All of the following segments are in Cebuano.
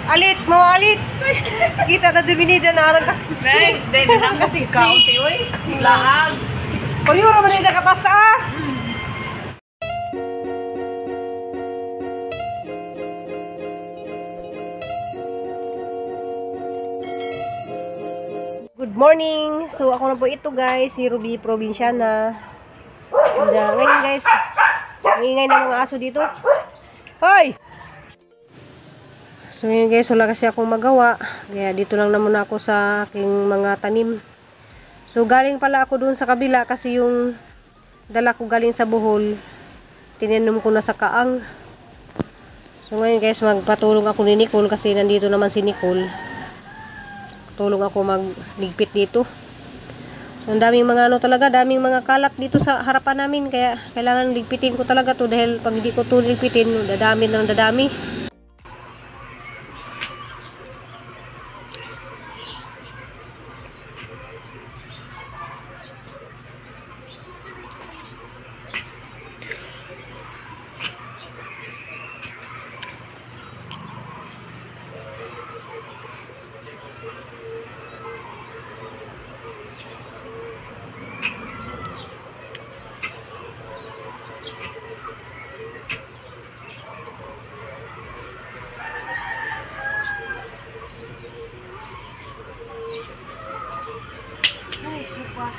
Alits mo, alits. Kita na dumi ni dyan arang kaksiksi. Dahil na kasi kaunti, oy. Laag. Pareho raman na nakatasa ah. Good morning! So ako na po ito guys, si Ruby Provinciana. And, ngayon guys, ang ingay ng mga aso dito. Hoy! So ngayon guys, wala kasi akong magawa. Kaya dito lang naman ako sa aking mga tanim. So galing pala ako dun sa kabila kasi yung dala ko galing sa Bohol, tinanom ko na sa kaang. So ngayon guys, magpatulong ako ni Nicole kasi nandito naman si Nicole. Tulong ako magligpit dito. So ang daming mga ano talaga, daming mga kalat dito sa harapan namin, kaya kailangan ligpitin ko talaga to dahil pag hindi ko to ligpitin, dadami ng dadami. Ay, sipa.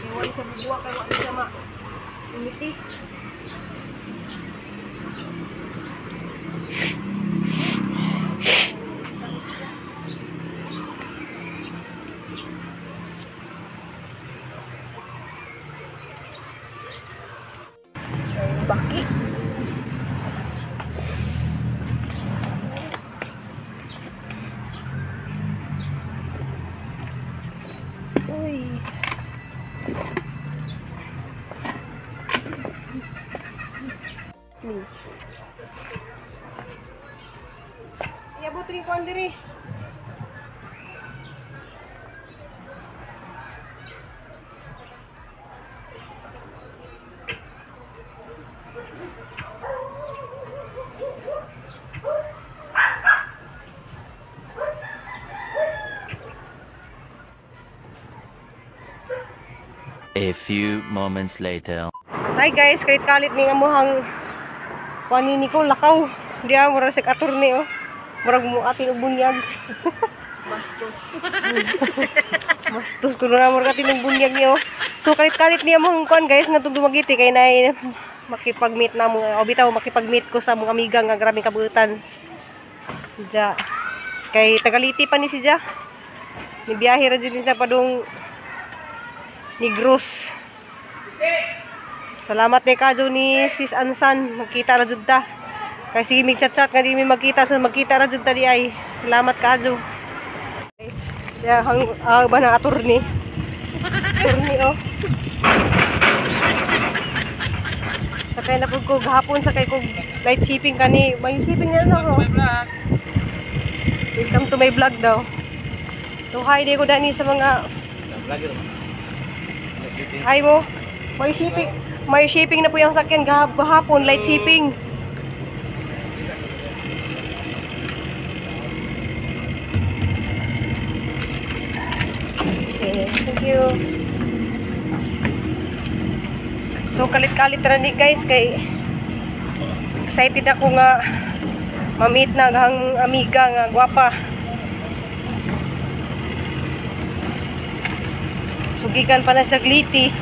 Kaya sa bubuwa, kaya wala sa ma-umiti. Baki. Uy. Iabot rin ko ang diri. A few moments later. Hi guys, kalit-kalit ni nga muhang kuan ni Nicole lakaw. Diya murag sa attorney oh. Murag mo atin og bunyag. Bastos. Bastos kuno na murag atin og bunyag niyo. So kalit-kalit niya mong kuan guys ngadtong Dumaguete kay nay makipag-meet na mo o bitaw makipag-meet ko sa mga amiga nga grabeng kabuutan. Ja. Kay tagaliti pa ni si Ja. Ni biyahe ra jud ni sa padung Negros. Salamat ni kadyo ni Sis Ansan, magkita ra jud ta. Kay sige mig chat-chat nga di mi magkita, so magkita ra jud ta di ay. Salamat kadyo. Guys, ya hang ba na attorney. Attorney oh. Sakay na pud ko gahapon, sakay ko light shipping kani. May shipping na no. Welcome to my vlog daw. So hi di ko dani sa mga vlogger. Hi mo. May shipping na po yung sakyan gahapon, light shipping. Okay, thank you. So kalit-kalit ra ni guys kay excited ako nga ma-meet na ang amiga nga gwapa. Sugikan pa na sa Gliti.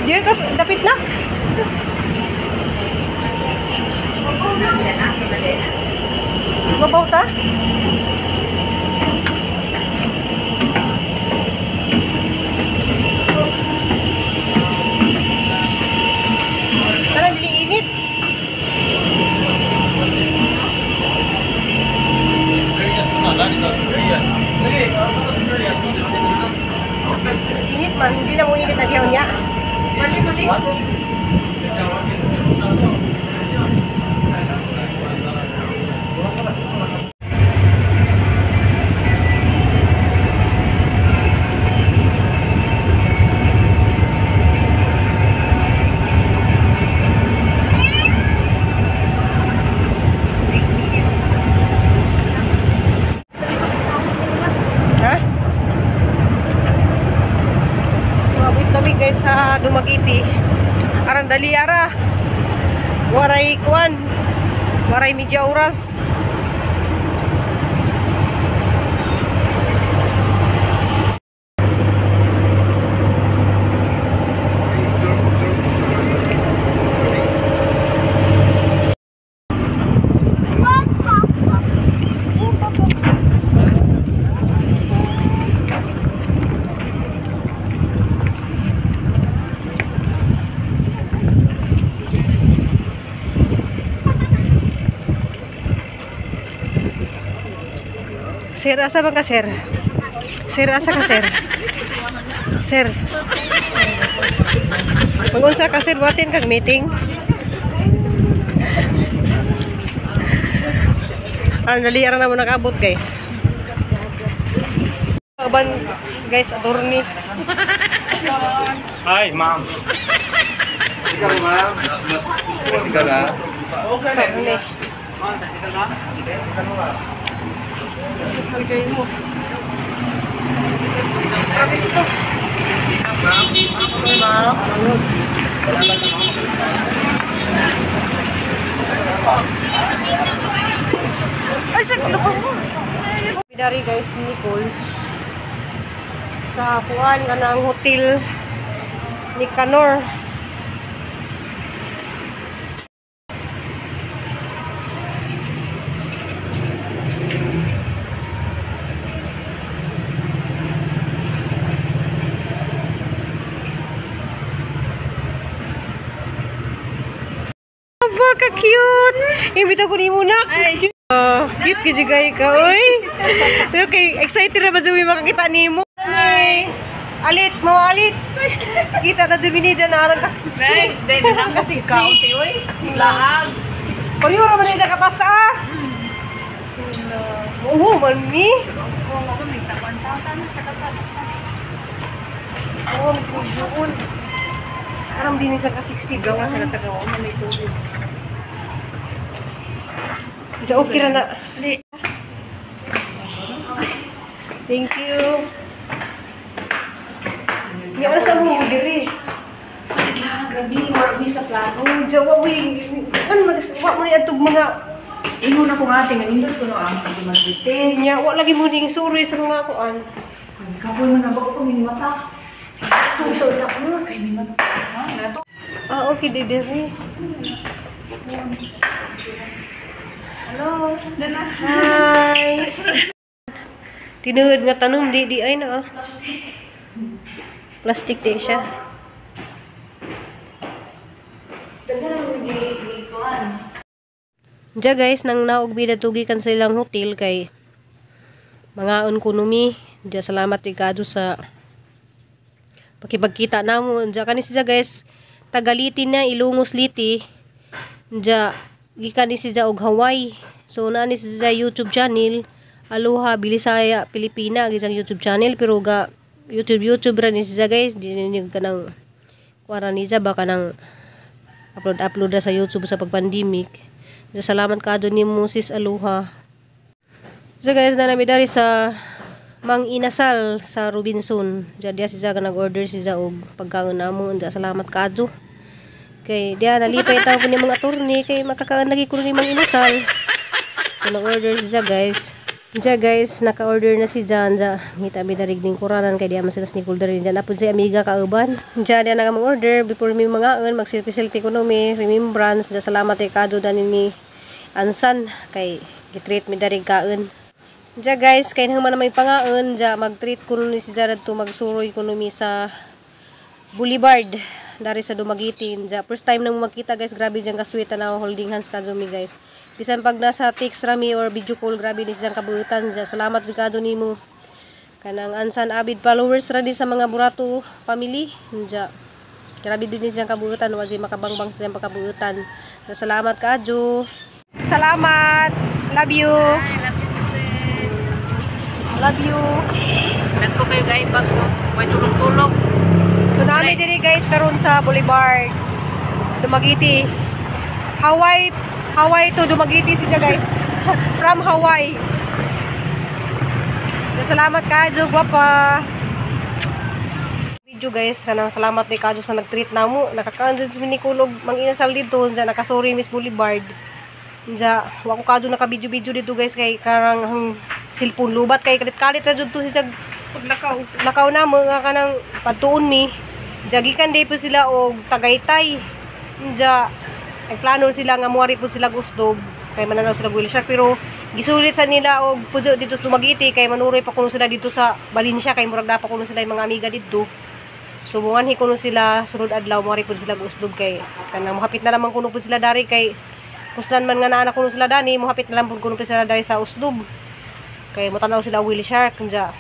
Dito dapit na. Mabaw ta? Parang dili init. Init man, hindi na mo init na diyaw niya. Balik-balik. Nakaabot kami guys sa Dumaguete. Aran dali ara. Waray kuan. Waray media oras. Sir, asa ba ka, sir? Sir, asa ka, sir? Sir. Mag-unsa ka, sir? Batin kag meeting? Aran, dali, aran na mo nakaabot, guys. Aban, guys, adorni. Hi, ma'am. Ikaw, ma'am. Mas ikaw na. Adorni. Ay, sa mo. Bidari guys, Nicole. Sa kuan kanang hotel Nicanor. Aba, ka-cute! Imbita ko ni muna. Cute ka jigay ka, oy. Okay, excited na ba dyan makakita ni mo? Ay, alits, mga alits. Kita na dyan ni dyan arang kaksiksi. Kasi kaunti, oy. Laag. Pareho raman na nakatasa, ah. Oo, mami. Oo, mas medyoon. Aram din sa kasiksi gawa sa natagawa na may tubig. Diyan, okay na na. Thank you. Ni ano sa mo diri? Grabe, marami sa plato. Diyan, wa mo ano mag wa mo ni atog mga Ingon ako nga, tinganindot ko no ang pag-magite. nya wa lagi mo ning suri sa mga kuan. Kapoy mo na ba ko mata? Itong sa utak mo. Kay mi mata. Ha, nato. Ah, okay di diri. Hello. Dala. Hi. Tinuod nga tanom di di ay na ah. Plastic di siya. Diya guys, nang naog bida tugi kan sa ilang hotel kay mangaon kuno mi. Diya salamat ikado sa pakipagkita namo. Diya kani siya guys, tagaliti na Ilongos Liti. Diya gikan ni siya og Hawaii. So naa ni siya YouTube channel Aloha Bilisaya Pilipina gisang YouTube channel pero ga YouTube ra ni siya guys. Di ni kanang kuara ni siya baka nang upload ra sa YouTube sa pagpandemic. So, salamat ka ni Moses Aloha. So guys, na nami dari sa Mang Inasal sa Robinson. Diya diya siya nag-order siya og pagkaon namo. Diya salamat kaadto. Kay diya nalipay tawo ni mga attorney kay makakaon lagi kuno ni Mang Inasal. So nag-order siya guys. Diya guys, naka-order na si Jan. Diya ngita mi darig ding kuranan kay diya man sila Nicole dari diyan apod si amiga kauban. Diya diya nga mag-order before mi mangaon mag-selfie-selfie kuno mi remembrance. Diya salamat kay kadto dani ni Ansan kay gitreat mi darig kaon. Diya guys, kay nang man may pangaon, diya mag-treat kuno ni si Jared to magsuroy kuno mi sa Boulevard dari sa Dumaguete. Diya first time na mo makita guys, grabe diyang ka-sweet na holding hands ka mi guys. Bisan pag nasa text rami or video call, grabe ni siyang kabuutan. Diya salamat jud nimo. Kanang Ansan avid followers ra di sa mga Burato family. Diya grabe din ni siyang kabuutan, wa jud makabangbang siyang pagkabuutan. Diya salamat kaadyo. Salamat. Love you. Love you. Nagko kayo guys bago way tulog-tulog. So nami diri guys karon sa Boulevard Dumaguete. Hawaii, Hawaii to Dumaguete siya guys. From Hawaii. So, salamat ka, gwapa. video, guys. Kanang salamat ni kadyo sa nag-treat namo. Nakakaon jud mi ni Kulog Mang Inasal dito unsa nakasuri Miss Boulevard. Unsa wa ko kadyo naka-video-video dito, guys, kay karang ang cellphone lubat kay kalit-kalit ra jud to si Paglakaw. Lakaw na mo nga kanang padtuon mi. Jagikan day po sila og Tagaytay. Unja nagplano sila nga muari po sila Oslob kay mananaw sila whale shark, pero gisulit sa nila og pujo dito sa Dumaguete kay manuroy pa kuno sila dito sa Valencia kay murag dapa kuno sila yung mga amiga didto. So muanhi kuno sila sunod adlaw, muari po sila Oslob kay kanang mohapit na lamang kuno po sila dari kay kuslan man nga naa na kuno sila dani, mohapit na lang pud kuno po sila dari sa Oslob kay motanaw sila whale shark. Unja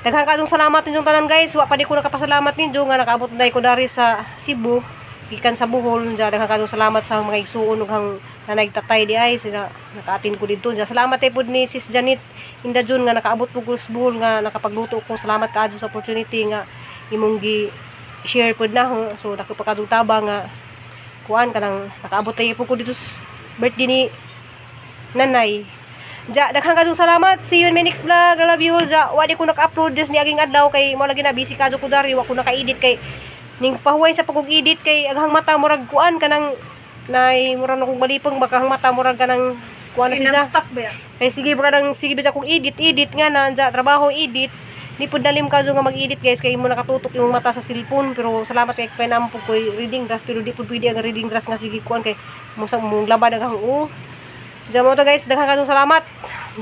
daghang kaadong salamat ninyong tanan, guys. Wa pa di ko nakapasalamat ninyo nga nakaabot na ko dari sa Cebu gikan sa Bohol. Unja daghang kaadong salamat sa mga igsuon ug hang nanay tatay di ay sila naka-attend ko didto. Unja salamat tay pud ni Sis Janet Inda Jun nga nakaabot po ko sa Bohol nga nakapagluto ko. Salamat kaadto sa opportunity nga imong gi share pud na ho. So dako pa kadtong taba nga kuan kanang nakaabot tayo po ko dito sa birthday ni nanay. Ja, daghang kadtong salamat. See you in my next vlog. I love you all. Ja, wa di ko naka-upload des ni aging adlaw kay mo lagi na busy kadto ko dari, wa ko naka-edit kay ning pahuway sa pag edit kay aghang mata murag kuan kanang nay murag na kong balipong baka ang mata murag kanang kuan na siya. Non-stop ba yan? Kay sige ba kanang sige ba kung edit edit nga na ja trabaho edit. Di pud dalim ka nga mag-edit, guys, kay mo nakatutok yung mata sa cellphone, pero salamat kay kay namo pud koy reading glass, pero di pud pwede ang reading glass nga sige kuan kay musa mong laban ang o. Diyan mo to, guys, daghang kadtong salamat.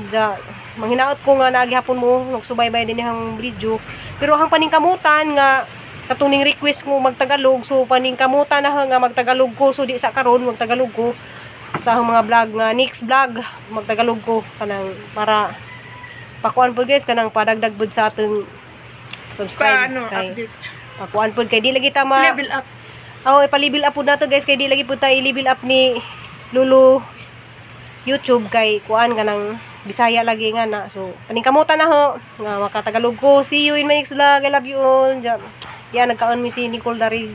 Diyan, manghinaot ko nga naghapon mo nagsubaybay din ang video. Pero ang paningkamutan nga katong ning request ko magtagalog, so paningkamutan na nga magtagalog ko, so di sa karon magtagalog ko sa akong mga vlog nga next vlog magtagalog ko kanang para pakuan po, guys, kanang padagdag pud sa atong subscribe. Paano, kay update. Pakuan pud kay di lagi ta ma Level up. Oh, ipa-level up po nato, guys, kay di lagi po tayo i-level up ni Lulu YouTube kay kuan kanang Bisaya lagi nga na. So, paningkamutan na ho nga makatagalog ko. See you in my next vlog. I love you all. Diyan, yan nagkaon mi si Nicole dari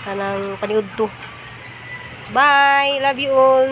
kanang paniudto. Bye. Love you all.